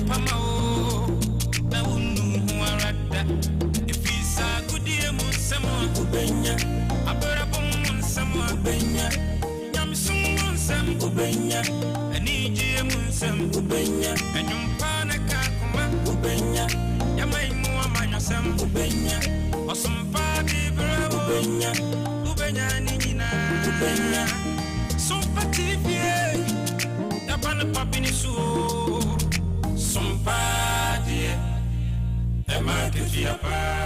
pa ma wo na wonnu ho ara da. Ɛfiri saa agodie mu nsɛm a wobɛnya, abrabɔ mu nsɛm a wobɛnya, nyamesom mu nsɛm wobɛnya, anigyeɛ mu nsɛm wobɛnya, ɛnwom pa ne ka koma wobɛnya, yɛman mu amanyɔsɛm wobɛnya, ɔsom pa de brɛ wo wobɛnya, wobɛnya ne nyinaa wobɛnya. Sompa TV, yaba no pa bi ne so o. Sompa deɛ ɛma akatua paa.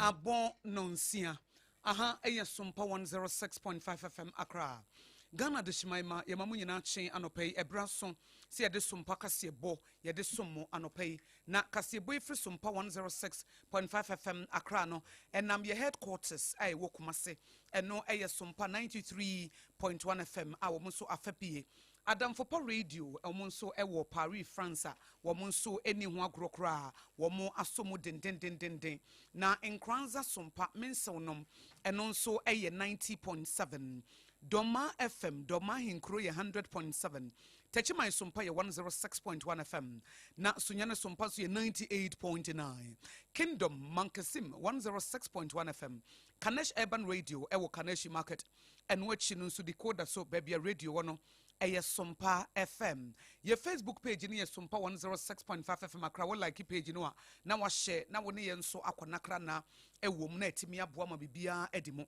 Abɔ nɔnsia. Aha ɛyɛ Sompa 106.5 FM Accra. Ghana Adehyeman ma yɛma mo nyinaa kye anɔpa yi. Ɛberɛ aso sɛ yɛde Sompa kaseɛbɔ yɛde som mo anɔpa yi. Na kaseɛbɔ yi firi Sompa 106.5 FM Accra no ɛnam yɛ headquarters a ɛwɔ Kumase. Ɛno ɛyɛ Sompa 93.1 FM a wɔn nso afa pie. Adamfo Pa Radio, wɔn nso wɔ Paris, France a wɔn nso nni ho agorɔ koraa. Wɔn asɔ mu dendendendenden. Na Nkoranza Sompa, Mensew nom, ɛno nso yɛ 90.7. Dormaa FM, Dormaa Ahenkuro yɛ 100.7. Techiman Sompa yɛ 106.1 FM. Na Sunyani Sompa nso yɛ 98.9. Kingdom, Mankasim 106.1 FM. Kanesh Urban Radio wɔ Kaneshi Market. Ɛno akyi no nso decoder so baabi a radio wɔ no ɛyɛ Sompa FM. Yɛ Facebook page no yɛ Sompa 106.5 FM Accra. Wo like page no a na wahyɛ na wo ne yɛn nso akɔ nakra na ɛwɔ mu na ɛtumi aboa ma biribiara adi mu.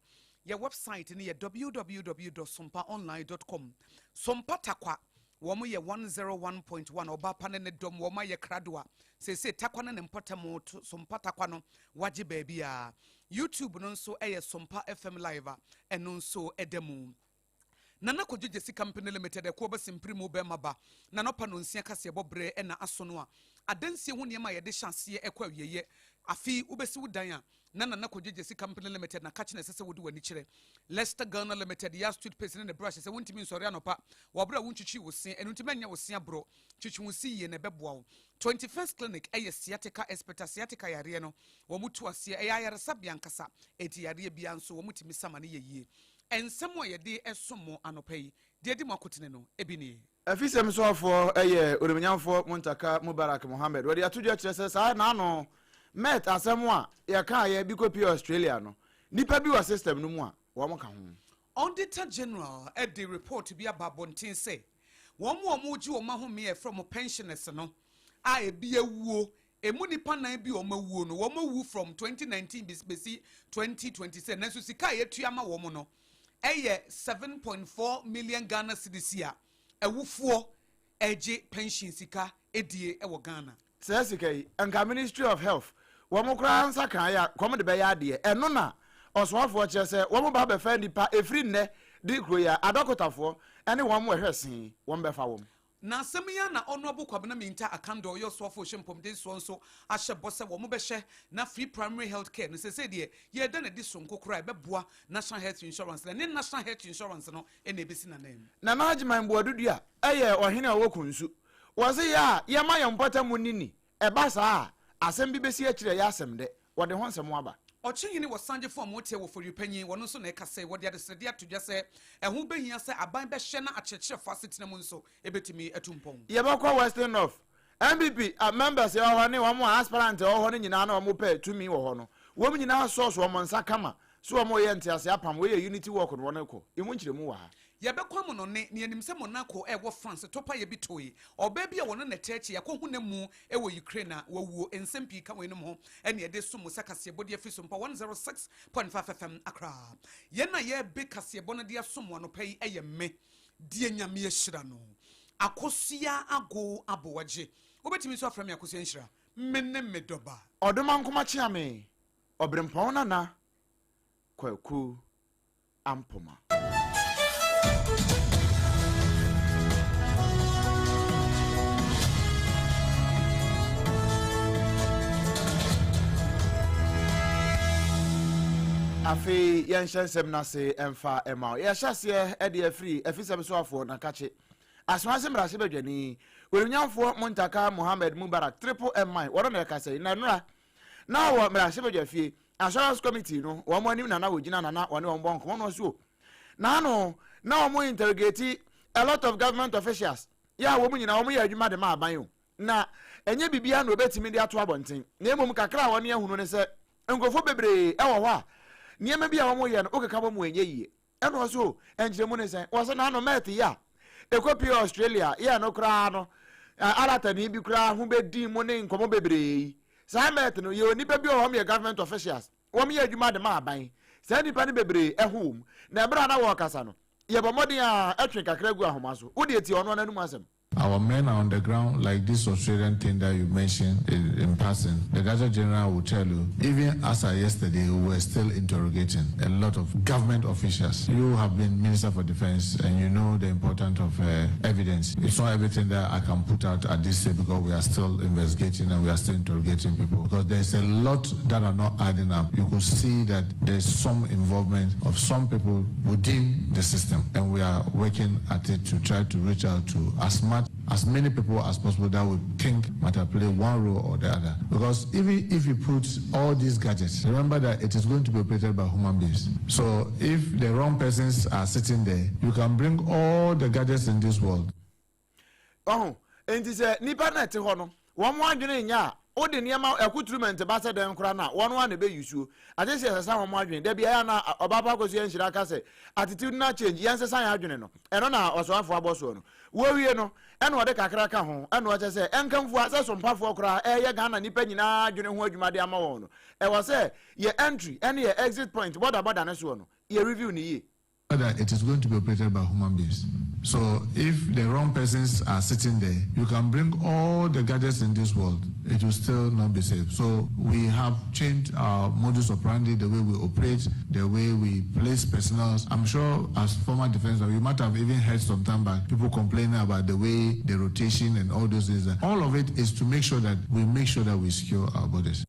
Yɛ website no yɛ www.sompaonline.com. Sompa Takwa wɔn yɛ 101.1 ɔba pa ne ne dɔm wɔn ayɛ krado a seesei Takwa ne ne mpɔtam to Sompa Takwa no wagye baabi a. YouTube no nso yɛ Sompa FM Live a ɛno nso ɛda mu. Nana Kwadwo Gyasi Company Limited ɛkoɔ ba simpiri mu bɛrima ba na nɔpa nonsia kaseɛbɔ berɛ ɛna aso no a adansie ho nneɛma a yɛde hyɛ aseɛ ɛkɔ awieɛ. Afei wobɛsi wo dan a na Nana Kwadwo Gyasi Company Limited na kakye na ɛsɛ sɛ wode w'ani kyerɛ. Lester Ghana Limited Yas toothpaste ne ne brush sɛ wontumi nsɔre anɔpa wɔ berɛ a wontwitwi wo se ɛno nti mɛnyɛ wo se aborɔ twitwi wo se yie na ɛbɛboa wo. 21st Clinic ɛyɛ sciatica expert a sciatica yareɛ no wɔn tu aseɛ ɛyɛ ayaresabea ankasa enti yareɛ biara nso wɔn tumi sa ma no yɛ yie. Nsɛm a yɛde resom mo anɔpa yi, deɛ edi mu akotene no, ebi nie. Afisɛm soafoɔ yɛ Onimuonyamfoɔ Muntaka Mubarak Mohammed. Wɔde ato dwa kyerɛ sɛ saa n'ano Met asɛm a yɛkaeɛ bi kɔpie Australia no, nnipa bi wɔ system no mu a wɔn ka ho. Auditor General de report bi aba abɔnten sɛ wɔn a wɔregye wɔn ahome a yɛfrɛ wɔn pensioners no a ebi awuo, emu nnipa nan bi a wɔawuo no, wɔawu from 2019 besi 2026 nanso sika a yɛatua ama wɔn no yɛ 7.4 million Ghana cedis a awufoɔ regye pension sika die wɔ Ghana. Saa sika yi, nka Ministry of Health wɔn koraa nsa kaeɛ a, nka wɔn de bɛyɛ adeɛ. Ɛno na ɔsoafoɔ kyerɛ sɛ wɔn ba bɛfa nnipa ɛfiri nnɛ de kuro yi a, adɔkotafoɔ ne wɔn ɛhwɛ see wɔn bɛfa wɔn. Na asɛm yi ara na Honourable Kwabena Mintah Akandoh ɔyɛ ɔsoafoɔ ɔhyɛ mpɔmuden soɔ nso ahyɛ bɔ sɛ wɔn bɛhyɛ na free primary health care no seesei deɛ yɛreda no adi sononko koraa a ɛbɛboa National Health Insurance na ɛne National Health Insurance no na ɛbɛsi n'ananmu. Nana Agyeman Boadu Duah yɛ ɔhene a ɔwɔ Kunsu. Wɔse yɛ a yɛma yɛn mpɔtam nni ni, ɛba saa a, asɛm bi bɛsi akyiri a ɛyɛ asɛm dɛ. Wɔde ho nsɛm aba. Ɔkyehene wɔ Sangyefo a Moteɛ wɔ Foriw Panyin, wɔno nso na ɛka sɛ wɔde adesrɛdeɛ ato dwa sɛ ɛho bɛhia sɛ aban bɛhwɛ na akyerɛkyerɛfo asetena mu nso ɛbɛtumi atu mpɔn. Yɛbɛkɔ Western North. NPP members ɛwɔ hɔ ne wɔn a aspirant ɛwɔ hɔ no nyinaa na wɔn pɛ tumi wɔ hɔ no, wɔn nyinaa sɔɔso wɔn nsa kama so wɔn reyɛ ntease apam, wei yɛ unity walk no wɔn rekɔ. Emu nkyerɛmu wɔ ha. Yɛbɛkɔ amonɔne, na yɛnim sɛ Monaco a ɛwɔ France topaeɛ bi toe. Ɔbaa bi a wɔne no te akyi akɔhu n'amu wɔ Ukraine a wawuo. Nsɛm pii ka weinom ho na yɛde som mo sɛ kaseɛbɔ de afiri Sompa 106.5 FM Accra. Yɛn a yɛrebe kaseɛbɔ no de asom mo anɔpa yi yɛ me, deɛ Nyame ahyira no, Akosua Agow Aboagye. Wobɛtumi nso afrɛ me Akosua Nhyira. Me ne me dɔba. Ɔdomankoma Kyeame, Ɔberempɔn Nana Kwaku Ampoma. Afei yɛnhyɛ nsɛm no ase mfa ma wo. Yɛhyɛ aseɛ de afiri afisɛm soafoɔ Nakakye Asoase mmarahyɛbadwani, Onuonyamfoɔ Muntaka Mohammed Mubarak Triple M-I, wɔno na ɛkasa yi. Na nnora na wɔ mmarahyɛbadwafie Assurance Committee no wɔn anim na na wɔgyina na na wɔne wɔn bɔ nkɔmmɔ no ɔso na ano na wɔn interrogate a lot of government officials yɛ a wɔn nyinaa wɔn yɛ adwuma de ma aban o. Na ɛnyɛ biribiara na wɔbɛtumi de ato abɔnten, na mmom kakra a wɔne ahunu ne sɛ nkurɔfoɔ bebree wɔ hɔ a nneɛma bi a wɔyɛ no wokeka bɔ mu ɛnyɛ yie. Ɛna ɔse o, nkyerɛmu ne sɛn? Wɔse n'ano mɛɛte yi a ɛkɔpie Australia yɛ no koraa no, alatani bi koraa ho bɛdi mu ne nkɔmmɔ bebree yi. Saa mɛɛte no, yɛwɔ nnipa bi wɔ hɔ wɔn yɛ government officials, wɔn yɛ adwuma de ma aban. Saa nnipa no bebree ɛho wɔ mu. Na ɛberɛ a na wɔrekasa no, yɛbɔ mmɔden a ɛtwe kakra gu ahoma so. Wo deɛ tie ɔno ara n'anum asɛm. Our men are on the ground like this Australian thing that you mentioned in, in passing. The Gadget General will tell you, even as at yesterday, we were still interrogating a lot of government officials. You have been Minister for Defense and you know the importance of uh, evidence. It's not everything that I can put out at this stage because we are still investigating and we are still interrogating people because there's a lot that are not adding up. You could see that there's some involvement of some people within the system and we are working at it to try to reach out to as much as many people as possible that we think might have played one role or the other. Because even if you put all these gadgets, remember that it is going to be operated by human beings. So if the wrong persons are sitting there, you can bring all the gadgets in this world. Ɔho, enti sɛ nnipa na ɛte hɔ no, wɔn adwene nyɛ a, wode nneɛma accoutrement ba sɛ dɛn koraa no a, wɔn ara na ɛbɛ use o. Agye sɛ yɛsesa wɔn adwene. Da biara na Ɔbaapa Akosua Nhyira ka sɛ, attitudinal change, yɛnsesa yɛn adwene no. Ɛno na ɔsoafoɔ abɔ soɔ no. Wɔwie no, ɛna ɔde kakra ka ho, ɛna ɔkyɛ sɛ, ɛnkamfua sɛ sompafoɔ koraa ɛreyɛ Ghana nnipa nyinaa adwene ho adwuma de ama wɔn no, ɛwɔ sɛ yɛ entry ɛne yɛ exit point, bɔda bɔda no soɔ no, yɛ review no yie. That it is going to be operated by human beings. So if the wrong persons are sitting there, you can bring all the gadgets in this world, it will still not be safe. So we have changed our modus operandi, the way we operate, the way we place personnel. I'm sure as former defense, you might have even heard some time back people complaining about the way the rotation and all those things. All of it is to make sure that we make sure that we secure our borders.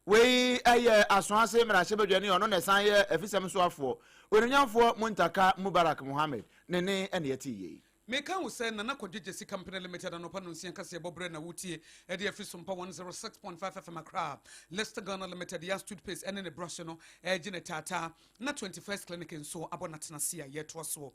Wei yɛ Asoase mmarahyɛbadwani a ɔno na ɛsan yɛ afisɛm soafoɔ, Onuonyamfoɔ Muntaka Mubarak Mohammed ne ne na yɛtee yei. Meka wo sɛ Nana Kwadwo Gyasi Company Limited anɔpa nonsia kaseɛbɔ berɛ na wotie ɛde afiri Sompa 106.5 FM Accra. Lester Ghana Limited Yas Toothpaste ɛne ne brush no ɛregye ne taataa na 21st Clinic nso abɔ n'atenase a yɛtoa soɔ.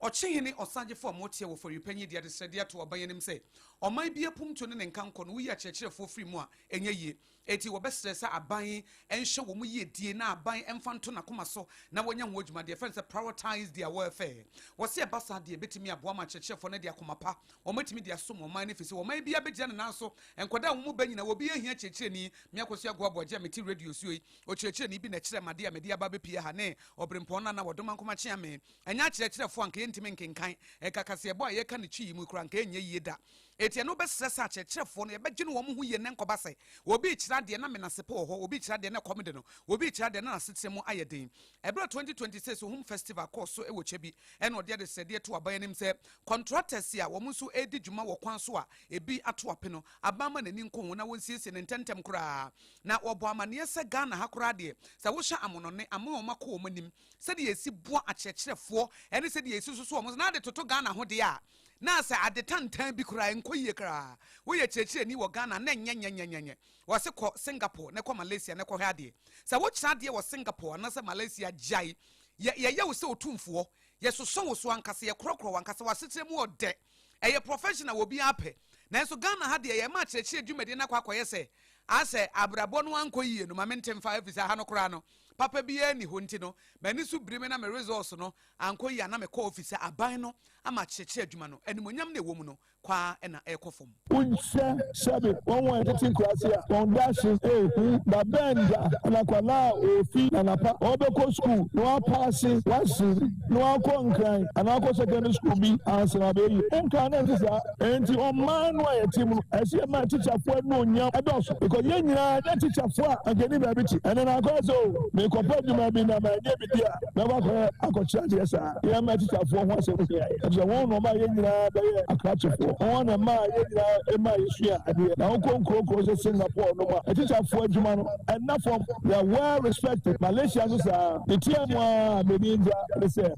Ɔkyehene Ɔsagyefo a moteɛ wɔ Fɔripanyin de adesrɛdeɛ ato aban anim sɛ ɔman bi apomtuo ne ne nkankɔ no woyi akyerɛkyerɛfoɔ firi mu a ɛnyɛ yie. Enti wɔbɛsrɛ sɛ aban nhyɛ wɔn yiedie na aban mfa nto n'akoma so na wɔnyɛ ho adwuma, deɛ yɛfrɛ no sɛ prioritise their welfare. Wɔse ɛba saa deɛ ɛbɛtumi aboa ma akyerɛkyerɛfoɔ no de akoma pa wɔatumi de asom ɔman no ɛfiri sɛ ɔman biara bɛgyina ne nan so. Nkwadaa a wɔn mu ba nyinaa obiara hia kyerɛkyerɛni. Me Akosua Agoa Aboagye a mete radio so yi, ɔkyerɛkyerɛni bi na ɛkyerɛɛ me adeɛ a mede aba abɛpue ha ne Ɔberempɔn Nana Wɔdomankoma Kyeame. Ɛnyɛ akyerɛkyerɛfoɔ a anka yɛntumi nkenkan ɛka kaseɛbɔ a yɛka no Twi yi mu koraa anka ɛnyɛ yie da. Enti ɛno bɛsrɛ sɛ akyerɛkyerɛfoɔ no yɛbɛdwene wɔn ho yie na ɛnkɔba sɛ obi rekyerɛ adeɛ na menasepɔ wɔ hɔ, obi rekyerɛ adeɛ na ɛkɔm de no, obi rekyerɛ adeɛ na n'asetena mu ayɛ den. Ɛberɛ a 2026 Home Festival kɔɔ so wɔ Kyebi ɛna ɔde adesrɛdeɛ too aban anim sɛ contractors a wɔn nso redi dwuma wɔ kwan so a ebi ato ape no, aban mma n'ani nko ho na wɔnsiesie no ntɛmntɛm koraa. Na wɔbɔ amaneɛ sɛ Ghana ha koraa deɛ sɛ wohyɛ amonɔne aman a wɔakɔ wɔn anim sɛdeɛ yɛsi boa akyerɛkyerɛfoɔ ɛne sɛdeɛ yɛsi soso wɔn so na ade toto Ghana ho deɛ a, na sɛ ade tantan bi koraa ɛnkɔ yie koraa. Woyɛ kyerɛkyerɛni wɔ Ghana na ɛnyɛ nyɛnyɛnyɛnyɛ. Wɔse kɔ Singapore na kɔ Malaysia na kɔhwɛ adeɛ. Sɛ wokyerɛ adeɛ wɔ Singapore anaasɛ Malaysia gyae. Yɛ yɛyɛ wo sɛ otumfoɔ. Yɛsosɔ wo so ankasa, yɛkorɔkorɔ wo ankasa, w'asekyerɛ mu ɔdɛ. Ɛyɛ profession a obiara pɛ. Nanso Ghana ha deɛ yɛma akyerɛkyerɛ dwumadie no akɔ akɔyɛ sɛ asɛ abrabɔ no ankɔ yie no ma mente mfa ɛfiri sɛ aha no koraa no papa biara nni hɔ nti no m'ani so biri me na me results no ankɔ yie a na mekɔ office sɛ aban no ama akyerɛkyerɛ adwuma no animuonyam no a ɛwɔ mu no kɔ ara na ɛrekɔ fam. Wohwɛ sɛbe wɔn a ɛtete nkuraase a, wɔn daahye ehu. Da bɛn da na akwadaa a ofi anapa ɔrebɛkɔ sukuu na wapaase, wasi na wakɔ Nkran anaa wakɔ secondary school bi ansa na wabɛyɛ yie? Nkran na ɛnte saa. Enti ɔman no a yɛte mu no, ɛsɛ sɛ yɛma atikyafoɔ anuonyam dɔɔso because yɛn nyinaa nyɛ atikyafoɔ a anka yɛnni baabi te. Ɛnnɛ no akɔyɛ sɛ o, me. Mekɔpɛ adwuma bi na manyɛ bi di a, mɛkɔ akɔyɛ akɔkyerɛ adeɛ saa. Yɛn mma atikyafoɔ ho asɛm hia yɛn, efisɛ wɔn na wɔmaa yɛn nyinaa bɛyɛɛ akrakyefoɔ. Wɔn na ɛmaa yɛn nyinaa ɛmaa yɛsuaa adeɛ. Na wokɔ nkuro nkuro sɛ Singapore nom a, atikyafoɔ adwuma no, ɛnna fam. They are well respected. Malaysia nso saa ara. Ne tiaa mu ara a m'ani gya ne sɛ.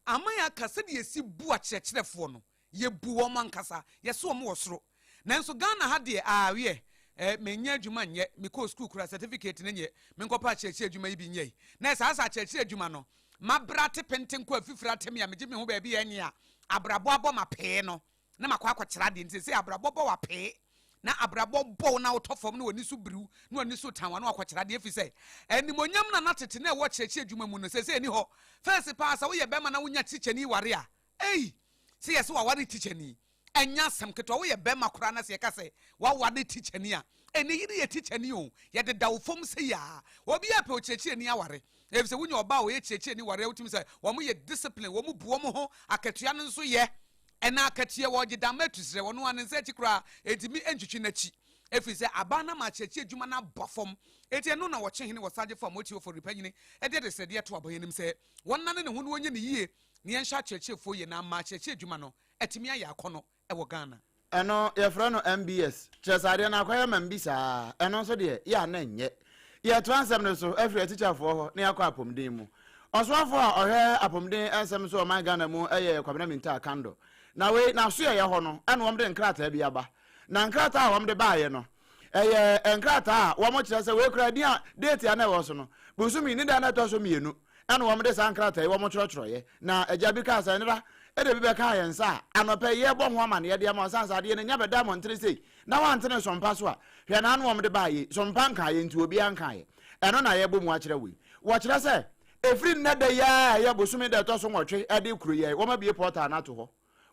Aman aka sɛdeɛ yɛsi bu akyerɛkyerɛfoɔ no, yɛbu wɔn ankasa, yɛse wɔn wɔ soro. Nanso Ghana ha deɛ, ah wiɛ, eh, mennya adwuma nyɛ, mekɔɔ sukuu koraa, certificate no nyɛ, menkɔpɛ akyerɛkyerɛ adwuma yi bi nyɛ yi. Na saa sɛ akyerɛkyerɛ adwuma no, mabrɛ ate pentenkɔ afifire ate me a megye me ho baabi a ɛnyɛ a, abrabɔ abɔ m'apee no, na makɔ akɔkyerɛ adeɛ. Nti seesei abrabɔ bɔ w'apee, na abrabɔ bɔ wo na wotɔ fam na w'ani so biriw, na w'ani so tan wo a, na wakɔkyerɛ adeɛ, ɛfiri sɛ animuonyam na na tete na ɛwɔ kyerɛkyerɛ adwuma mu no, seesei ɛnni hɔ. Fɛɛse paa, sɛ woyɛ bɛrima na wonya tikyani ware a, ei, sɛ yɛse waware tikyani, ɛnyɛ asɛm ketewa. Woyɛ bɛrima koraa na sɛ yɛka sɛ waware tikyani a, ɛnɛ yere yɛ tikyani o, yɛdeda wo fam sei a, obiara pɛ ɔkyerɛkyerɛni aware. Efisɛ wonya ɔbaa a ɔyɛ kyerɛkyerɛni ware a, wotumi sɛ wɔn yɛ discipline, wɔn bu wɔn ho, akatua no nso yɛ. Ɛna akatua wɔgye da ma atusrɛ, ɔno ara ne nsa akyi koraa ɛntumi ntwitwi n'akyi. Ɛfiri sɛ aban no ama akyerɛkyerɛ adwuma no aba fam. Enti ɛno na wɔkye hene wɔ Sagyefo a Motie Ofori Panyini de adesrɛdeɛ to aban anim sɛ wɔnnane ne ho na wɔnyɛ no yie na yɛnhyɛ akyerɛkyerɛfoɔ yie na ama akyerɛkyerɛ adwuma no atumi ayɛ akɔnɔ wɔ Ghana. Ɛno yɛfrɛ no MBS, kyerɛ sɛ adeɛ no akɔyɛ ma mbi saa. Ɛno nso deɛ, yɛ a na ɛnyɛ. Yɛtoa nsɛm no so afiri atikyafoɔ hɔ na yɛakɔ apɔmuden mu. Ɔsoafoɔ a ɔhwɛ apɔmuden nsɛm so wɔ ɔman Ghana mu yɛ Kwabena Mintah Akandoh. Na wei, n'asoɛeɛ hɔ no, ɛna wɔde nkrataa bi aba. Na nkrataa a wɔde baeɛ no, ɛyɛ nkrataa a wɔkyerɛ sɛ wei koraa din a date a na ɛwɔ so no, bosome ne da no ɛtɔ so mmienu ɛna wɔde saa nkrataa yi wɔtwerɛtwerɛeɛ. Na agya bi kaa sɛ, Nnera ɛde bi bɛkaa yɛn nsa a, anɔpa yi yɛrebɔ ho amanneɛ de ama wo, ɛsiane sɛ adeɛ no nya bɛda mmɔntene sei na woante ne sompa so a, hwɛ na ano wɔde baeɛ yi, sompa nkaeɛ nti obiara nkaeɛ. Ɛno na yɛrebɔ mu akyerɛ wo yi. Wɔkyerɛ sɛ, ɛfiri nnɛ da yi ara a ɛyɛ bosome da ɛtɔ so nwɔtwe de rekuro yi, wɔabue portal no ato hɔ.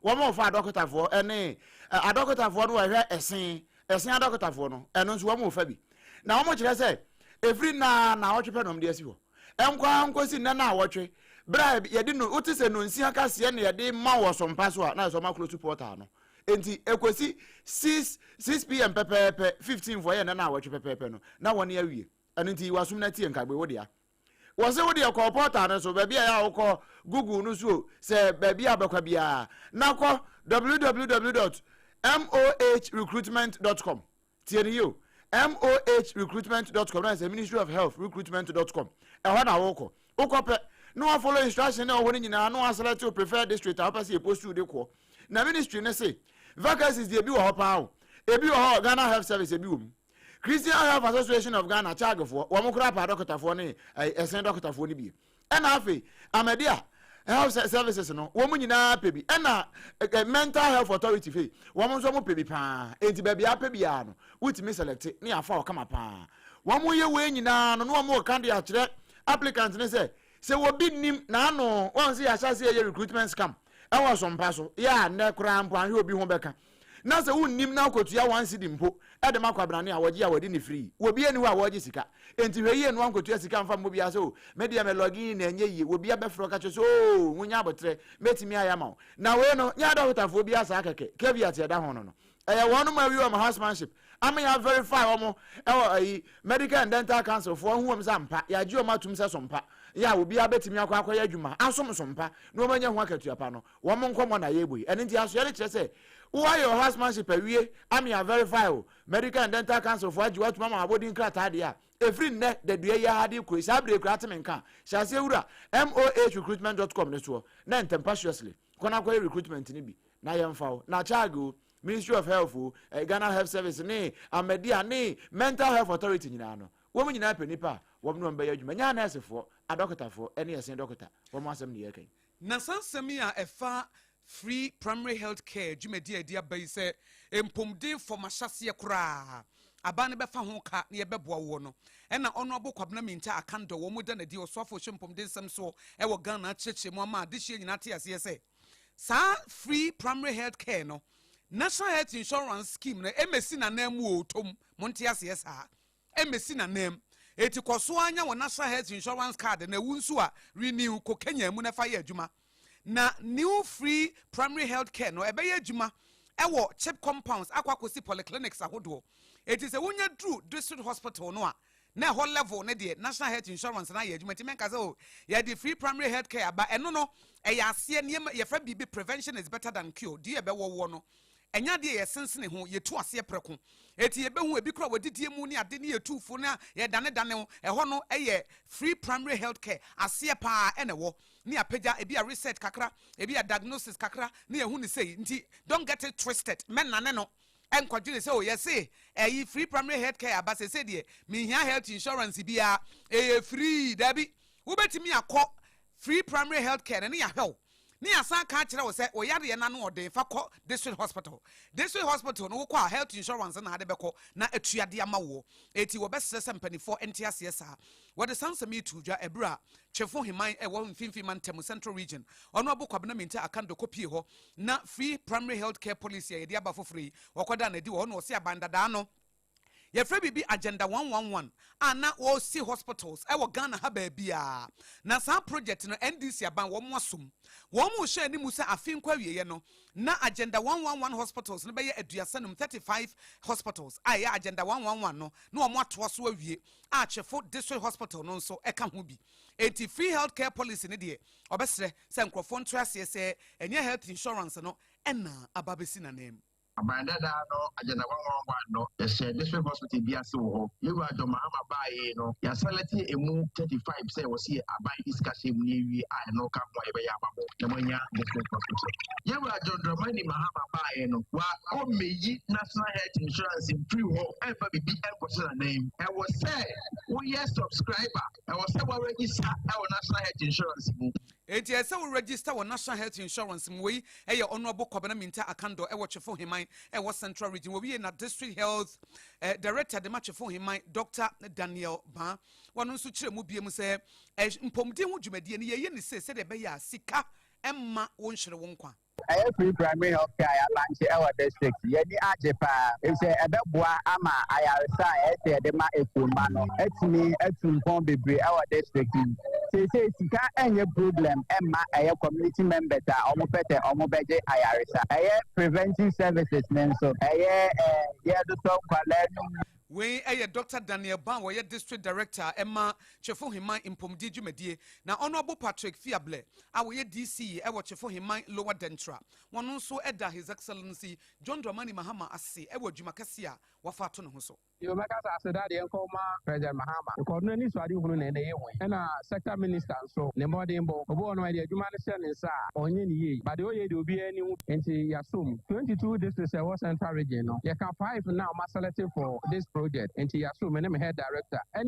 Wɔrefa adɔkotafoɔ ne adɔkotafoɔ no wɔhwɛ ɛse, ɛse adɔkotafoɔ no, ɛno nso wɔrefa bi. Na wɔkyerɛ sɛ ɛfiri nna naawɔtwe pɛ na wɔde asi hɔ. Ɛnkɔ ara nkɔsi nnɛ naawɔtwe, berɛ a yɛde no, wote sɛ nonsia kaseɛ na yɛde ma wɔ sompa so a, na ɛsɛ wɔn akoro portal no. Enti ɛkɔsi 6 6 pm pɛpɛɛpɛ, 15 foɔ yɛ nnɛ naawɔtwe pɛpɛɛpɛ no, na wɔn awie. Ɛno nti wasum no atie nkaebɔ wo dea. Wɔse wo deɛ kɔ portal no so, baabi a yɛ a wokɔ Google no so o, sɛ baabi a wobɛkɔ biara, na kɔ www dot mohrecruitment dot com. Tie no yie o, mohrecruitment dot com, na sɛ Ministry of Health recruitment dot com, ɛhɔ na wokɔ. Wokɔ pɛ, na wa follow instruction na ɛwɔ hɔ no nyinaa, na wa select wo preferred district a wopɛ sɛ yɛ post wo de kɔ. Na ministry no se, vacancies deɛ ebi wɔ hɔ paa o, ebi wɔ hɔ Ghana Health Service ebi wɔ mu. Christian Health Association of Ghana, CHAG foɔ, wɔn koraa pɛ adɔkotafoɔ ne ɛsɛn dɔkotafoɔ no bi. Ɛna afei, Ahmadiyya Health Services no, wɔn nyinaa pɛ bi. Ɛna Mental Health Authority fei, wɔn nso wɔn pɛ bi paa. Enti baabi a apɛ biara no, wotumi select ne afa ɔkama paa. Wɔn yɛ wei nyinaa no, na wɔn reka de akyerɛ applicant ne sɛ, sɛ obi nim n'ano, wɔn sɛ yɛahyɛ ase yɛ recruitment scam ɛwɔ sompa so, yɛ a nnɛ koraa mpo ahwɛ obi ho bɛka. Na sɛ wonnim na wokɔtua one cedi mpo de ma kwabrane a, wɔgye a wɔde ne free. Obiara nni hɔ a wɔregye sika. Enti hwɛ yie na woankɔtua sika amfa mmɔ obiara sɛ oh, me deɛ me log in na ɛnyɛ yie. Obiara bɛfrɛ wo ka kyerɛ sɛ oh, wonya aboterɛ, mɛtumi ayɛ ama wo. Na wei no, nyɛ adɔkotafoɔ biara saa kɛkɛ. Caveat a ɛda ho no no, ɛyɛ wɔnom a awie wɔn housemanship ama yɛ verify wɔn wɔ ayi Medical and Dental Council foɔ ahu wɔn sɛ ampa, yɛagye wɔn atum sɛ sompa, yɛ a obiara bɛtumi akɔ akɔyɛ adwuma asom sompa na wɔanya ho akatua pa no. Wɔn nkɔmmɔ na yɛrebɔ yi. Ɛno nti asoɛ no kyerɛ sɛ woayɛ wo housemanship awie ama yɛ verify wo, Medical and Dental Council foɔ agye wo atom ama w'abɔdin krataa deɛ a, ɛfiri nnɛ dadua yi ara de rekɔ yi, saa berɛ yi koraa te me nka a, hyɛ aseɛ wura mohrecruitment dot com no soɔ na ntɛmpaciously kɔ na kɔyɛ recruitment no bi na yɛmfa wo. Na CHAG o, Ministry of Health o, Ghana Health Service ne Ahmadiyya ne Mental Health Authority nyinaa no, wɔn nyinaa pɛ nnipa a wɔn ne wɔn bɛyɛ adwuma, nyɛ anɛɛsefoɔ, adɔkotafoɔ ne ɛsen dɔkota, wɔn asɛm ne yɛreka yi. Na saa nsɛm yi a ɛfa Free Primary Health Care dwumadi a ɛde aba yi sɛ mpomden fam ahyɛaseɛ koraa aban no bɛfa ho ka na yɛbɛboa woɔ no ɛna Honourable Kwabena Mintah Akandoh wɔn da no adi ɔsoafoɔ hyɛ mpomden nsɛm soɔ ɛwɔ Ghana akyerɛkyerɛ mu ama adehyeɛ nyinaa te aseɛ sɛ saa Free Primary Health Care no National Health Insurance Scheme no ɛmɛsi n'anan mu o tom monte aseɛ saa mmesi n'ananmu. Enti kɔ so ara nya wo National Health Insurance card na ɛwu nso a, renew, kɔ Kenya mu na fa yɛ adwuma. Na New Free Primary Health Care no, ɛbɛyɛ adwuma wɔ CHPS compounds akɔ akɔsi polyclinics ahodoɔ. Enti sɛ wonya duru district hospital no a, Na ɛhɔ level no deɛ, National Health Insurance no ayɛ adwuma, nti mɛnka sɛ oh, yɛde free primary health care aba. Ɛno no, ɛyɛ aseɛ nneɛma, yɛfrɛ biribi prevention is better than cure, deɛ ɛbɛwɔ woɔ no, ɛnyɛ adeɛ yɛsensene ho, yɛtu aseɛ prɛko. Enti yɛbɛhu ebi koraa wɔadidie mu ne ade ne yɛtu fo ne yɛdanedane wo, ɛhɔ no yɛ free primary health care aseɛ paa ɛna ɛwɔ, ne yɛapagya ebi a research kakra, ebi a diagnosis kakra ne yɛhu no sei, nti don't get it twisted, mɛnane no nkɔdwene sɛ o yɛse ɛyi free primary health care aba sese deɛ menhia health insurance biara, ɛyɛ free, daabi, wobɛtumi akɔ free primary health care no ne yɛahwɛ wo ne yɛasan aka akyerɛ wo sɛ wo yareɛ no ano ɔden fa kɔ district hospital. District hospital no wokɔ a health insurance na ade bɛkɔ na atua de ama woɔ. Enti wɔbɛsrɛ sɛ mpanifoɔ nte aseɛ saa. Wɔde saa nsɛm yi too dwa ɛberɛ a Twefo Heman ɛwɔ Mfimfini Mantam, Central Region, Honourable Kwabena Mintah Akandoh kɔpie hɔ na Free Primary Health Care Policy a yɛde aba foforɔ yi wɔkɔdaa no adi wɔ hɔ na wɔse aban dadaa no Yɛfrɛ biribi Agenda 111 a na wɔresi hospitals wɔ Ghana ha baabiara. Na saa project no NDC aban wɔn asom. Wɔn rehyɛ anim sɛ afe nkɔ awieɛ no na Agenda 111 hospitals no bɛyɛ aduasa num, 35 hospitals a ɛyɛ Agenda 111 no na wɔn atoa so awie a Twefo District Hospital no nso ka ho bi. Enti free health care policy no deɛ ɔbɛsrɛ sɛ nkurɔfoɔ nto aseɛ sɛ ɛnyɛ health insurance no na aba abɛsi n'ananmu. Aban dadaa no Agenda 111 no, yɛhyɛɛ district hospital bi ase wɔ hɔ. Yɛwura John Mahama baeɛ yi no, yɛasɛlɛte ɛmu 35 sɛ wɔse yɛ aban de sika hyɛ mu na yɛwie a ɛno ka ho a yɛbɛyɛ ama mo na moanya district hospital. Yɛwura John Dramani Mahama baeɛ no, wakɔ mmɛyi National Health Insurance mfiri hɔ ɛmfa biribi ɛnkɔhyɛ n'anan mu. Ɛwɔ sɛ woyɛ subscriber, ɛwɔ sɛ woaregister ɛwɔ National Health Insurance mu. Enti ɛsɛ sɛ wo register wɔ National Health Insurance mu. Wei yɛ Honourable Kwabena Mintah Akandoh wɔ Twefo Heman ɛwɔ Central Region. Wɔwie na District Health Director de ma Twefo Heman, Doctor Daniel Baa. Wɔno nso kyerɛ mu biom sɛ mpɔmuden ho dwumadie no yɛyɛ no sei sɛdeɛ ɛbɛyɛ a sika mma wo nhyere wo nkwa. Ɛyɛ free primary health care a yɛalanche ɛwɔ district. Yɛn ani agye paa efisɛ ɛbɛboa ama ayaresa a ɛyɛ sɛ yɛde ma ekuo mma no atumi atu mpɔn bebree ɛwɔ district yi mu. Seesei sika ɛnyɛ problem ɛmma ɛyɛ community members a wɔpɛ sɛ wɔbɛgye ayaresa. Ɛyɛ preventive services no nso ɛyɛ yɛdosɔ nkwadaa no mu. Wei yɛ Dɔkta Daniel Ban a ɔyɛ District Director ma Twefo Heman Mpɔmudie Dwumadie na Honourable Patrick Fiablɛ a ɔyɛ DC wɔ Twefo Heman Lower Dentra. Wɔn nso da His Excellency John Dramani Mahama ase wɔ adwuma kɛseɛ a wafa ato ne ho so. Yo, mɛka sɛ aseda deɛ nkɔ ma President Mahama because ɔno ani so ade hunu na ɛnɛ yɛhu yi. Ɛna sector minister nso ne mmɔdenbɔ. Obi wɔ hɔ nom a yɛde adwuma no hyɛ ne nsa a ɔnyɛ no yie but deɛ ɔyɛ yi deɛ obiara ani hu nti yɛaso mu. 22 districts a ɛwɔ central region no yɛka five na wɔn aselect for this project nti yɛaso mu me ne me head director ɛne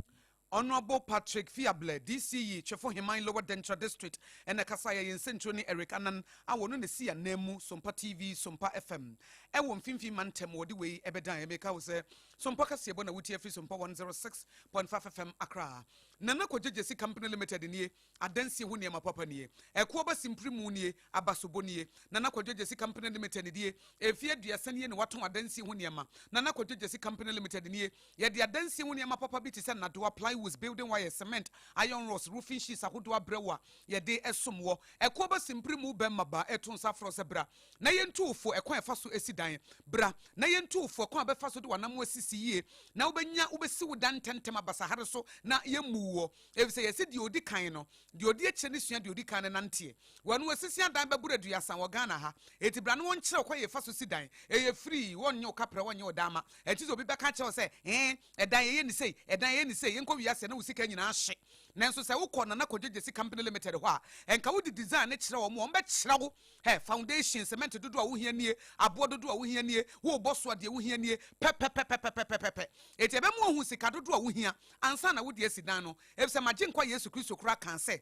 Honourable Patrick Fiablɛ, DCE, Twefo Heman Lower Denkyira District na ɛkasaeɛ. Yɛn nsɛntwerɛni Eric Annan a wɔno na ɛsi ananmu Sompa TV, Sompa FM ɛwɔ Mfimfini Mantam wɔde wei ɛbɛdan yɛn. Meka wo sɛ Sompa kaseɛbɔ na wotie afiri Sompa 106.5 FM Accra. Nana Kwadwo Gyasi Company Limited nie, adansie ho nneɛma papa nie. Ɛkoɔ ba simpirimu nie, abasobɔ nie. Nana Kwadwo Gyasi Company Limited nie, mfeɛ aduasa nie na watɔn adansie ho nneɛma. Nana Kwadwo Gyasi Company Limited nie, Yɛde adansi ho nneɛma papa bi te sɛ nnadewa, plywoods, building wires, cement, iron rods, roofing sheets ahodoɔ abrɛ wo a yɛde som wɔ. Ɛkoɔ ba simpiri mu bɛmma ba ɛto nsa frɛ wo sɛ bra na yɛntu wo fo ɛkwan a ɛfa so si dan. Bra na yɛntu wo fo ɛkwan a wobɛfa so de w'anammɔn asisi yie na wobɛnya wobɛsi wo dan ntɛmntɛm abasahare so na yɛmmu woɔ. Efisɛ yɛse deɛ ɔdi kan no, deɛ ɔdi akyire no sua deɛ ɔdi kan no nanteɛ. Wɔn wɔasisi adan bɛboro aduasa wɔ Ghana ha. Enti bra na wɔnkyerɛ wo kwan a yɛfa so si dan. Ɛyɛ free, wɔnnye wo kaprɛ, wɔnnye wo daama. Ɛnte sɛ obi bɛka akyerɛ wo sɛ, Ee, ɛdan yɛyɛ no sei, ɛdan yɛyɛ no sei, yɛnkɔ wiase a na wo sika nyinaa ahye. Nanso sɛ wokɔ Nana Kwadwo Gyasi Company Limited hɔ a, ɛnka wode design no kyerɛ wɔn a, wɔbɛkyerɛ wo, hɛ, foundation, cement dodoɔ a wohia nie, aboɔ dodoɔ a wohia nie, worebɔ so a deɛ wohia nie, pɛpɛpɛpɛpɛpɛpɛ. Enti ɛbɛma woahu sika dodoɔ a wohia ansa na wode asi dan no. Efisɛ m'Agyenkwa Yesu Kristo koraa kaa sɛ,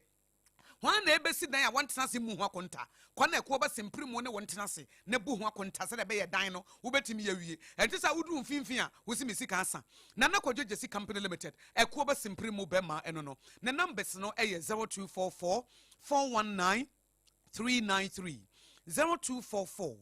Hwan na ebesi dan a wɔntena ase mmu ho akonta? Kɔ na ɛkoɔ ba simpire mu ne wo ntena ase na bu ho akonta sɛdeɛ ɛbɛyɛ dan no wobɛtumi awie. Ɛnte saa woduru mfimfini a wosi me sika asa. Nana Kwadwo Gyasi Company Limited, ɛkoɔ ba simpire mu bɛma ɛno no. Ne numbers no yɛ 0244 419 393, 0244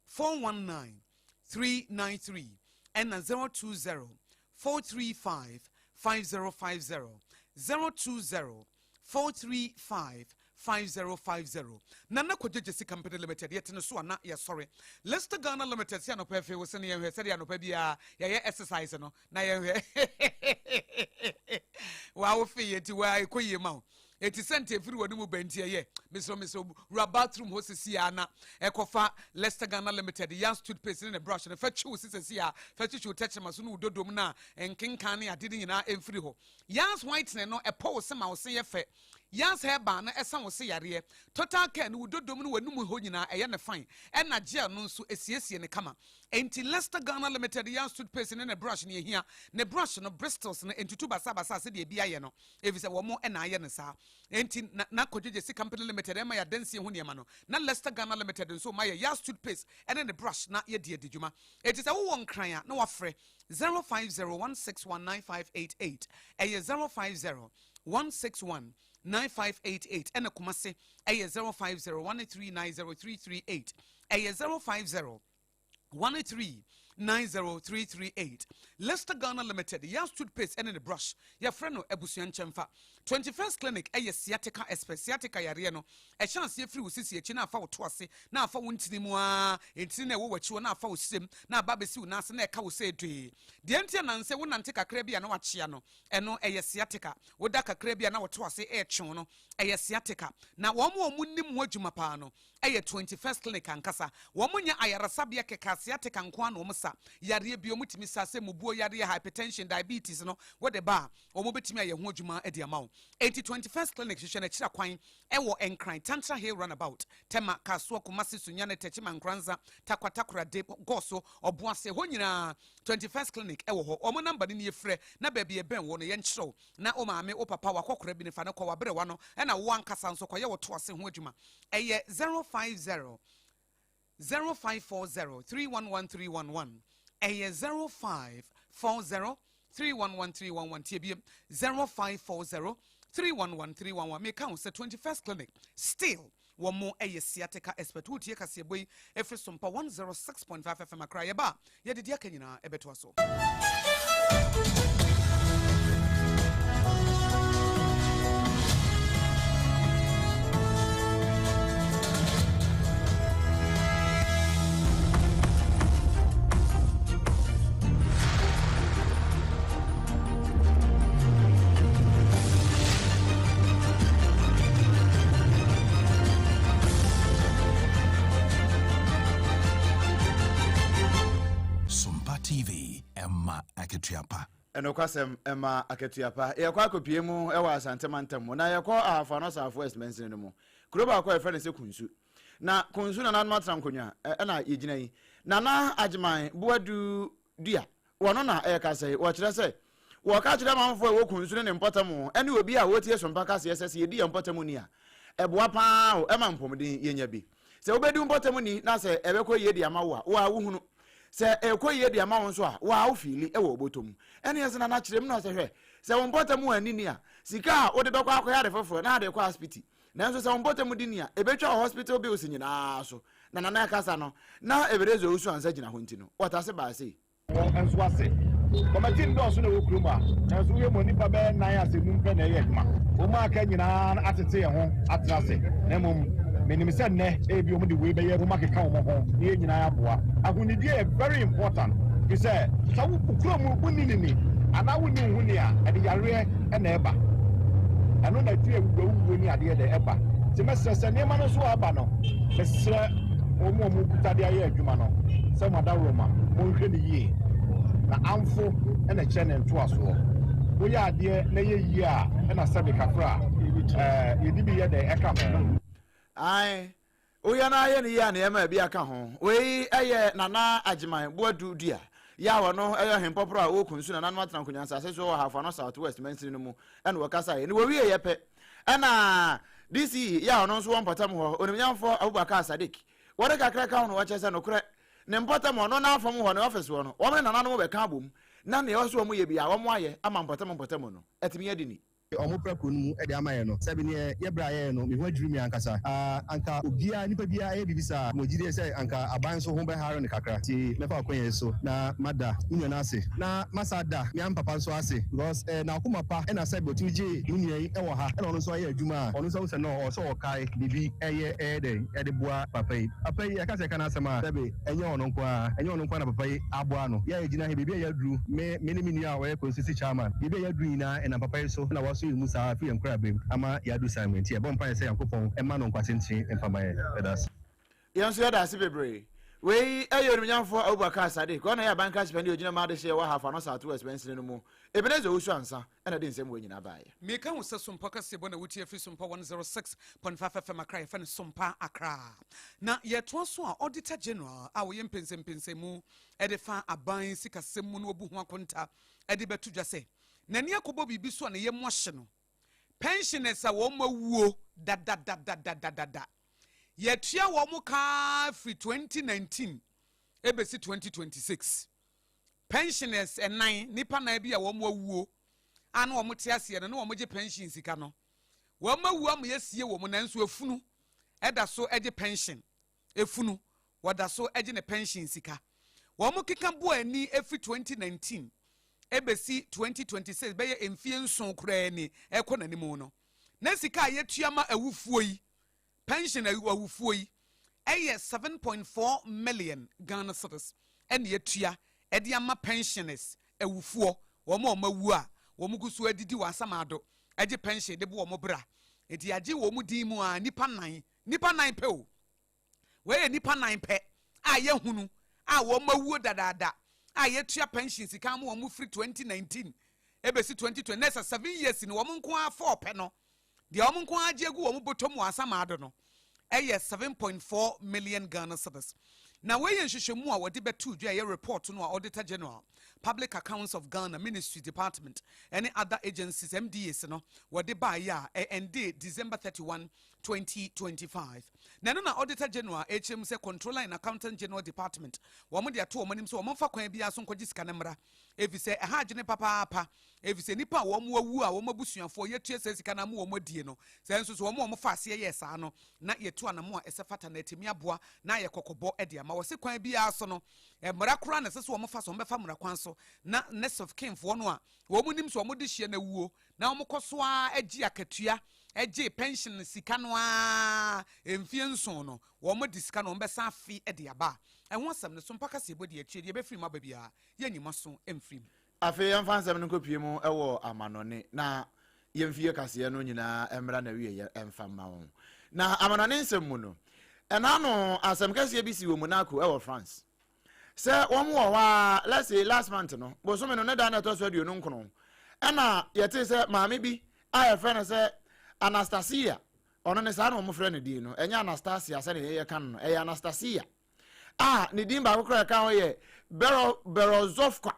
419 393 ɛna 020 435 5050, 020 435. 5050. Nana Kwadwo Gyasi Company Limited, yɛte ne so a na yɛsɔre. Lester Ghana Limited sɛ anɔpa afei wo se ne yɛnhwɛ sɛdeɛ anɔpa biara yɛyɛ exercise no na yɛnhwɛ. Waa wo fee yɛ nti waa ɛkɔ yie ma wo. Eti sɛnti efiri wɔn mu bɛn nti ɛyɛ mesrɛ mesrɛ wura bathroom hɔ sisi a na ɛkɔfa Lester Ghana Limited Yas toothpaste ne ne brush no fa twi wo se sisi a fa twitwi wo tɛkyerɛma so ne wo dodom na nkenkan ne ade ne nyinaa ɛmfiri hɔ. Yas whitening no ɛpɔ wo se ma wo se yɛ fɛ. Yas herbal no ɛsa wo se yareɛ. Total care no wo dodom ne w'anum hɔ nyinaa ɛyɛ no fine. Ɛna gel no nso ɛsiesie no kama. Enti Lester Ghana Limited Yas toothpaste ne ne brush no yɛhia. Ne brush no bristles no ɛntutu basabasa sɛdeɛ ebi ayɛ no efisɛ wɔn na ayɛ no saa. Enti na na Kwadwo Gyasi Company Limited ɛma yɛ adansie ho nneɛma no. Na Lester Ghana Limited nso ma yɛ Yas toothpaste ɛne ne brush na yɛde adi dwuma. Enti sɛ wowɔ Nkran a na wafrɛ 0501619588 ɛyɛ 050 161 9588 ɛna Kumase ɛyɛ 050 1390338 ɛyɛ 050 1390338 Lester Ghana Limited Yas toothpaste ɛne ne brush yɛfrɛ no abusua nkyɛnfa 21st Clinic ɛyɛ sciatica expert. Sciatica yareɛ no ɛhyɛ aseɛ firi wo sisi akyi na afa wo to ase na afa wo ntini mu aa ntini na ɛwɔ w'akyi hɔ na afa wo srem na aba abɛsi wo nan ase na ɛka wo sɛ dwee. Deɛ nti a nansɛ wo nante kakra bi a na wakyea no ɛno ɛyɛ sciatica. Woda kakra bi a na wo to ase ɛretwe wo no ɛyɛ sciatica. Na wɔn a wɔn nim ho adwuma paa no ɛyɛ 21st Clinic ankasa. Wɔn nyɛ ayaresabea kɛkɛ, sciatica nko ara na wɔn sa. Yareɛ bi wɔn tumi sa sɛ mubuo yareɛ, hypertension, diabetes no wode ba a wɔn bɛtumi ayɛ ho adwuma de ama wo. Enti 21st Clinic hwehwɛ no akyira kwan ɛwɔ Nkran, Tantra Hill Runabout, Tema, Kasoa, Kumasi, Sunyani, Techiman, Nkoranza, Tarkwa, Takoradi, Goso, Obuasi, ɛhɔ nyinaa 21st Clinic ɛwɔ hɔ. Wɔn number no nie frɛ na baabi ɛbɛn wo no yɛnkyerɛ wo. Na wo maame, wo papa, w'akɔkora bi no fa no kɔ, w'aberewa no ɛna wo ankasa nso kɔyɛ wo to ase ho adwuma. Ɛyɛ 050 0540 311311. Ɛyɛ 0540 311311. Tie biem, 0540 311311. Meka wo sɛ 21st Clinic still wɔn mo ɛyɛ sciatica expert. Wotie kaseɛbɔ yi ɛfiri Sompa 106.5 FM Accra. Yɛba a yɛde deɛ aka nyinaa ɛbɛtoa so. Sompa TV ɛma akatua pa. Ɛnokwasɛm ɛma akatua pa. Yɛkɔ akɔpie mu ɛwɔ Asante mantam mu na yɛkɔ Ahafo Ano South West mansini no mu. Kuro baako a yɛfrɛ no sɛ Kunsu. Na Kunsu nananom atena nkonnwa ɛna yɛgyina yi. Nana Agyeman Boadu Dua Wɔno na ɛrekasa yi, wɔkyerɛ sɛ wɔka kyerɛ amanfoɔ a ɛwɔ Kunsu ne ne mpɔtam ne obi a ɔretie Sompa kaseɛ sɛ, sɛ yɛdi yɛn mpɔtam ni a, ɛboa pa ara o, ɛma mpɔmuden yɛnya bi. Sɛ wobɛdi wo mpɔtam ni na sɛ ɛbɛkɔ yie de ama wo a, wo ara wohunu. Sɛ ɛrekɔ yie de ama wo nso a, wo ara wo fiili wɔ wo bɔtɔ mu. Ɛnneɛ sɛ Nana kyerɛ mu na ɔsɛ hwɛ, sɛ wo mpɔtam anni ni a, sika a wode bɛkɔ akɔyɛ ade foforɔ na ade rekɔ asipiti. Nanso sɛ wo mpɔtam di ni a, ɛbɛtwa wo hospital bills nyinaa so. Na Nana rekasa no, na Ebenezer Owusu ansa gyina hɔ nti no, wɔtase baa sei. Wɔn nso ase. Kɔmɛte nnɔɔso na ɛwɔ kurom ha, nanso wohwɛ mu a nnipa bɛyɛ nnan asɛ num pɛ na ɛyɛ adwuma. Wɔn a aka nyinaa atete yɛn ho atena ase, na mmom menim sɛ nnɛ ebia wɔde wei bɛyɛ wɔn akeka wɔn ho na yɛn nyinaa aboa. Ahonidie yɛ very important firi sɛ sɛ wo kurom wonni ne ni anaa wonni wo ho ni a, ɛde yareɛ na ɛba. Ɛno na ɛde awuwuo ne adeɛ dɛ ɛba. Nti mɛsrɛ sɛ nneɛma no nso a aba no, mesrɛ wɔn a wɔkuta de ayɛ adwuma no sɛ mo adaworoma monhwɛ no yie na amfo na ɛkyerɛ ne ntoasoɔ. Woyɛ adeɛ na ɛyɛ yie a ɛna sɛbe kakra a yɛde bi yɛ dɛ ɛka ho. Ae, woyɛ no ara yɛ no yie a na yɛma bi aka ho. Wei yɛ Nana Agyeman Boadu Dua, yɛ a ɔno yɛ ɔhempɔporɔ a ɔwɔ Kunsu Nananom Atena Nkonwa Nsase so wɔ Ahafo Ano South West mansini no mu na ɔkasaeɛ. Na wɔwieeɛ pɛ ɛna DCE yɛ a ɔno nso wɔ mpɔtam hɔ, Onimnyamfoɔ Abubakar Sadiq, wɔde kakra ka ho na wɔkyerɛ sɛ nokorɛ ne mpɔtam hɔ no n'afam hɔ ne ɔfese hɔ no wɔn ne nananom bɛka abom na nea ɛwɔ sɛ wɔn yɛ biara wɔn ayɛ ama mpɔtam mpɔtam no atumi adi ni. Ɔmo pra kuro no mu de ama yɛn no, sɛbi neɛ yɛ brɛ a yɛyɛ no, me ho adwiri me ankasa. Aa anka obiara, nipa biara ɛyɛ biribi saa a, mewɔ gyidie sɛ anka aban nso ho bɛhare no kakra. Nti mɛfa akwanya yi so na mada me nua no ase, na masa ada me ampapa nso ase because ɛyɛ n'akoma pa ɛna sɛbi ɔtumi gyee me nua yi ɛwɔ ha ɛna ɔno nso ayɛ adwuma a ɔno nso ahu sɛ no ɔwɔ sɛ ɔkae biribi ɛyɛ ɛyɛ dɛn ɛde boa papa yi. Papa yi yɛka sɛ yɛka n'asɛm a sɛbi ɛnyɛ ɔno nko ara, ɛnyɛ ɔno nko ara na papa yi aboa no. Yɛ a yɛgyina ha yi baabi a yɛaduru, me me ne me nua a ɔyɛ constituency chairman, baabi a yɛaduru nyinaa ɛnam papa yi so na wasɔ yɛn mu saa firi yɛn nkorabere mu ama yɛadu saa mmerɛ yi. Nti yɛbɔ mpaeɛ sɛ Nyankopɔn mma no nkwa tenten mfa ma yɛn. Yɛda ase. Yɛn nso yɛda ase bebree. Wei yɛ Onimnyamfoɔ Abubakar Sadiq, ɔno na ɛyɛ aban krakye panin a ɔgyina mu adehyeɛ wɔ Ahafo Ano South West mansini no mu. Ebenezer Owusu Ansah na ɛde nsɛm wei nyinaa baeɛ. Meka wo sɛ Sompa kaseɛbɔ na wotie afiri Sompa 106.5 FM Accra, yɛfrɛ no Sompa Accra. Na yɛtoa so a, Auditor General a ɔyɛ mpɛnsɛmpɛnsɛmu de fa aban sikasɛm mu na wabu ho akonta de bɛto dwa sɛ n'ani akɔbɔ biribi so a ne yam ahye no, pensioners a wɔn awuo dadadadadadada. Yɛatua wɔn ka firi 2019 ɛbɛsi 2026. Pensioners nnan, nnipa nnan bi a wɔn awuo a na wɔn te aseɛ no na wɔn gye pension sika no, wɔn awuo ama yɛasie wɔn nanso efunu ɛda so gye pension. Efunu, wɔda so gye ne pension sika. Wɔn keka boɔ ani firi 2019 ɛbɛsi 2026 bɛyɛ mfie nson koraa ni ɛrekɔ n'anim no, na sika a yɛtua ma awufoɔ yi, pension awufoɔ yi, ɛyɛ 7.4 million Ghana cedis ɛna yɛtua ɛde ama pensioners awufoɔ, wɔn a wɔn awu a wɔn gu so adidi wɔ asamado ɛgye pension de bo wɔn bra. Enti yɛagye wɔn din mu a nnipa nnan, nnipa nnan pɛ o. Wei yɛ nnipa nan pɛ a yɛahunu a wɔn awuo dadaada a yɛtua pension sika ama wɔn firi 2019 ɛbɛsi 2020 na ɛsɛ 7 years ni wɔn nko ara fɔɔ pɛ no deɛ wɔn nko ara agye agu wɔn bɔtɔ mu wɔ Asamado no ɛyɛ 7.4 million Ghana cedis. Na wei yɛ nhwehwɛmu a wɔde bɛtoo dwa ɛyɛ report no a Auditor General, Public Accounts of Ghana, Ministry, Department ɛne other agencies, MDAs, no wɔde baeɛ a ɛndee December 31, 2025. Na ɛno na Auditor General rekyerɛ mu sɛ Controller and Accountant General Department wɔn de ato wɔn anim sɛ wɔn mfa kwan biara so nkɔgye sika no mmra efisɛ ɛha adwene papaapa efisɛ nnipa a wɔn awu a wɔn abusuafoɔ yɛtua saa sika no ama wɔn adie no sɛ nso so wɔn a wɔfa aseɛ yɛɛ saa no na yɛtu anamo a ɛsɛ fata na atumi aboa na ayɛ kɔkɔbɔ de ama wɔse kwan biara so no mmara koraa na ɛsɛ sɛ wɔn fa so wɔn bɛfa mmara kwan so na next of kin foɔ no a wɔn nim sɛ wɔn de hyia no awuo na wɔkɔ so ara gye akatua, gye pɛnhyen sika no ara mfeɛ nson no, wɔde sika no wɔbɛsan afe de aba. Ɛho asɛm no, so mpa kaseɛbɔ di akyire, deɛ ɛbɛfiri mu aba biara, yɛnyi mo aso mfiri mu. Afei yɛmfa nsɛm no nkɔpue mu wɔ amanɔne na yɛmfie kaseɛ no nyinaa mmra n'awieɛ mfa mma wɔn. Na amanɔne nsɛm mu no, ɛna ano asɛm kɛseɛ bi si wɔ Monaco wɔ France. Sɛ wɔn wɔ hɔ ara, let's say last month no, bosome no ne da na ɛtɔ so 29, ɛna yɛtee sɛ maame bi a yɛfrɛ no sɛ Anastasia, ɔno ne saa na wɔfrɛ no din no, ɛnyɛ Anastasia sɛdeɛ yɛyɛ ka no no, ɛyɛ Anastasia, a ne din baako koraa ɛka ho yɛ Bero Berozovka.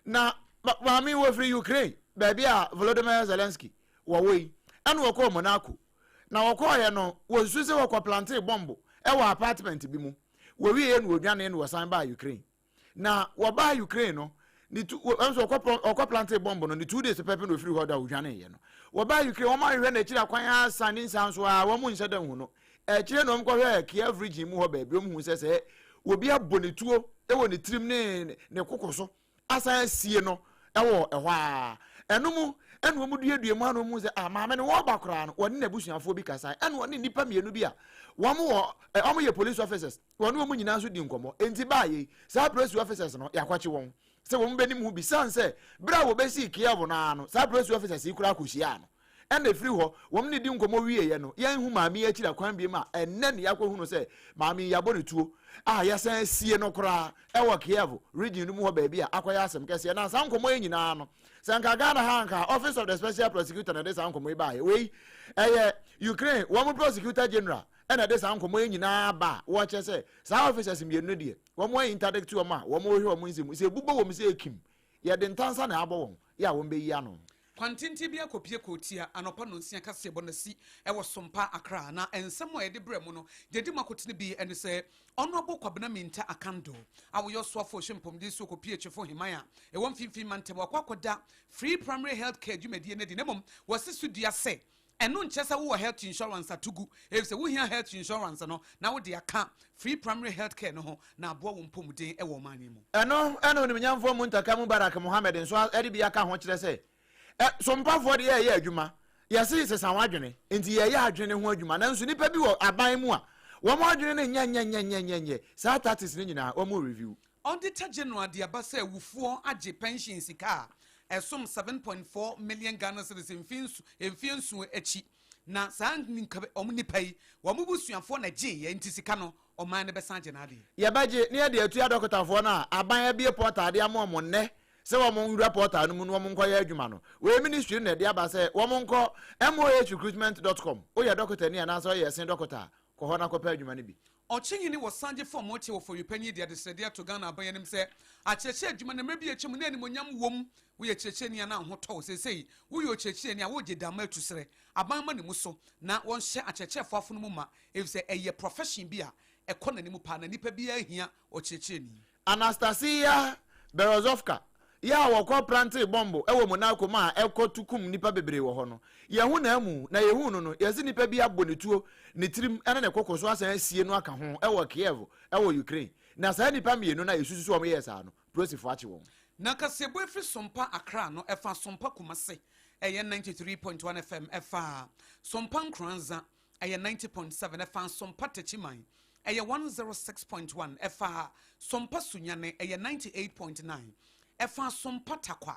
Na maame yi wɔfiri Ukraine, baabi a Volodymyr Zelensky wɔwɔ yi, ɛna wɔkɔɔ Monaco. Na wɔkɔɔeɛ no, wɔsusu sɛ wɔkɔ plantee bɔmbo wɔ apartment bi mu. Wɔwieeɛ no wɔdwanee na wɔsan baa Ukraine. Na wɔbaa Ukraine no, ne tu wɔ nso wɔkɔ wɔkɔ plantee bɔmbo no ne 2 days pɛpɛ na wɔfiri hɔ da wɔdwaneeɛ no. Wɔbaa Ukraine, wɔn ahwehwɛ n'akyiri akwan ara ne nsa nso ara wɔn nhyɛ da nhu no. Akyire na wɔkɔhwɛɛ Kiev region mu hɔ baabi, wɔn hu sɛ sɛ obi abɔ ne tuo wɔ ne tirim ne ne koko so asan asie no wɔ ɛhɔ ara. Ɛno mu ɛna wɔn duadua mu ano mu sɛ ah maame no wɔreba koraa no wɔne n'abusuafoɔ bi kasae ɛna wɔne nnipa mmienu bi a wɔn wɔ wɔn yɛ police officers wɔne wɔn nyinaa nso di nkɔmmɔ. Enti baa yei saa police officers no yɛakɔkye wɔn sɛ wɔn bɛnim ho bi san sɛ bere a wɔbɛsii Kiev no ara no saa police officers yi koraa kɔhyiaa no. Ɛna ɛfiri hɔ, wɔn ne di nkɔmmɔ wieeɛ no, yɛnhu maame yi akyiri akwan biom a ɛnnɛ ne yɛakɔhu no sɛ maame yi yɛabɔ no tuo a yɛsan asie no koraa ɛwɔ Kiev region no mu hɔ baabi a akɔyɛ asɛm kɛseɛ. Na saa nkɔmmɔ yi nyinaa no, sɛ nka Ghana ha anka Office of the Special Prosecutor na ɛde saa nkɔmmɔ yi baeɛ. Wei ɛyɛ Ukraine wɔn Prosecutor General ɛna ɛde saa nkɔmmɔ yi nyinaa ba a wɔkyerɛ sɛ saa officers mmienu no deɛ wɔn a interdict wɔn a wɔn rehwɛ wɔn nsɛm mu sɛ ebu bɔ wɔn sɛ ekim yɛde ntansa na abɔ wɔn yɛ a wɔn bɛyi ano. Kwantenten bi akɔpue Kootia anɔpa nnɔnsia kaseɛbɔ no asi wɔ Sompa, Accra, na nsɛm a yɛde brɛɛ mo no, deɛ ɛdi mu akotene bi ne sɛ Honourable Kwabena Mintah Akandoh a ɔyɛ ɔsoafoɔ ɔhwɛ mpɔmuden so kɔpue Twefo Heman a ɛwɔ Mfimfini Mantam, wakɔ akɔda Free Primary Health Care dwumadie no adi na mmom wasi so dua sɛ Ɛno nkyerɛ sɛ wowɔ health insurance a to gu, efisɛ wuhia health insurance no na wode aka free primary health care no ho na aboa wo mpɔmuden wɔ ɔman yi mu. Ɛno na Onimnyamfoɔ Muntaka Mubarak Mohammed nso de bi aka ho kyerɛ sɛ, Ɛ, sompafoɔ deɛ yɛyɛ adwuma, yɛse sesa w'adwene, nti yɛyɛ adwene ho adwuma, nanso nnipa bi wɔ aban mu a wɔn adwene no nyɛ nyɛ nyɛ nyɛ nyɛ nyɛ, saa tactics no nyinaa wɔn review. Auditor General de aba sɛ awufoɔ agye pɛnhyen sika a ɛsom 7.4 million Ghana cedis mfeɛ nson akyi, na saa wɔn nnipa yi, wɔn busuafoɔ na ɛgyeeɛ nti sika no, ɔman no bɛsan agye n'adeɛ. Yɛbɛgye na yɛde atua dɔkotafoɔ no a aban abue portal de ama wɔn nnɛ sɛ wɔn nwura portal no mu na wɔn nkɔyɛ adwuma no. Wei ministry no na ɛde aba sɛ wɔn nkɔ mohrecruitment dot com. Woyɛ dɔkotani anaasɛ woyɛ ɛsen dɔkota a, kɔ hɔ na kɔpɛ adwuma no bi. Ɔkyehene wɔ Sangye fam ɔkyɛ wɔ Fɔyupanyin de adesrɛde ato Ghana aban anim sɛ akyerɛkyerɛ adwuma no mmerɛ bi a atwam na animuonyam wom, woyɛ kyerɛkyerɛni a na ho tɔ wo, seesei woyɛ ɔkyerɛkyerɛni a woregye damma atu serɛ aban ma ne mu so na wɔnhyɛ akyerɛkyerɛfoɔ afono mu ma efisɛ ɛyɛ profession bi a ɛkɔ n'anim paa na nipa biara hia ɔkyerɛkyerɛni. Anastasiia Berezovka yi a wɔkɔ prantee bɔmbo wɔ Monaco ma ɛkɔ tu kum nnipa bebree wɔ hɔ no, yɛahu n'amu, na yehuu no no, yɛse nnipa bi abɔ ne tuo ne tirim ne ne koko so asan asie no aka ho wɔ Kiev wɔ Ukraine. Na saa nnipa mmienu no a yesusu sɛ wɔyɛɛ saa no, polisifo akye wɔn. Na kaseɛbɔ ɛfiri Sompa Accra no ɛfa Sompa Kumase ɛyɛ 93.1 FM ɛfa Sompa Nkoranza ɛyɛ 90.7 ɛfa Sompa Techiman ɛyɛ 106.1 ɛfa Sompa Sunyani ɛyɛ 98.9 ɛfa Sompa Tarkwa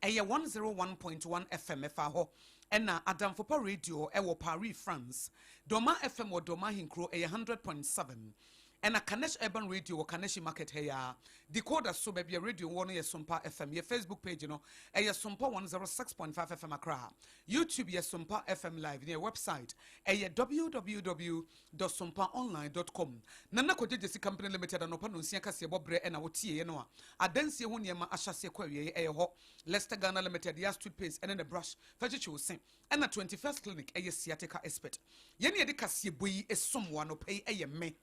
ɛyɛ 101.1 FM ɛfa hɔ ɛna Adamfopa Radio ɛwɔ Paris France Dormaa FM wɔ Dormaa Ahenkuro ɛyɛ 100.7 ɛna Kanesh Urban Radio wɔ Kaneshi Market ha yi ara. Decoder so baabi a radio wɔ no yɛ Sompa FM. Yɛ Facebook page no ɛyɛ Sompa 106.5 FM Accra. YouTube yɛ Sompa FM Live ne yɛ website ɛyɛ www dot sompaonline dot com. Nana Kwadwo Gyasi Company Limited anɔpa nonsia kaseɛbɔ berɛ ɛna wotieɛ no a adansie ho nneɛma ahyɛaseɛ kɔ awieɛ ɛyɛ hɔ. Lester Ghana Limited Yas toothpaste ɛne ne brush fa kyekye wo se ɛna 21st Clinic ɛyɛ sciatica expert. Yɛn ne yɛde kaseɛbɔ yi som wo anɔpa yi ɛyɛ me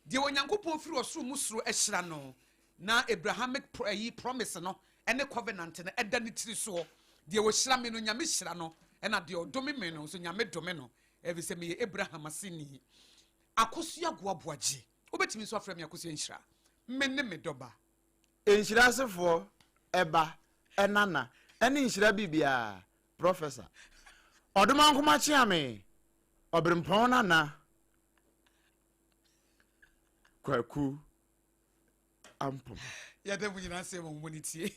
Deɛ Onyankopɔn firi ɔsoro mu soro ahyira no, na Abrahamic pro, ayi, promise no ne covenant no ɛda ne tiri soɔ. Deɛ ɔhyira me no, Nyame hyira no, ɛna deɛ ɔdome me no nso, Nyame dome no, ɛfiri sɛ meyɛ Abraham aseni. Akosua Goaboagye. Wobɛtumi nso afrɛ me Akosua Nhyira. Me ne me dɔba. Nhyira asefoɔ, ɛba, ɛnana, ɛne nhyira biribiara, Professor. Ɔdomankoma Kyeame, Ɔberempɔn Nana. Kwaku Ampom. Yɛda mu nyinaa sɛ mo mo ne tie.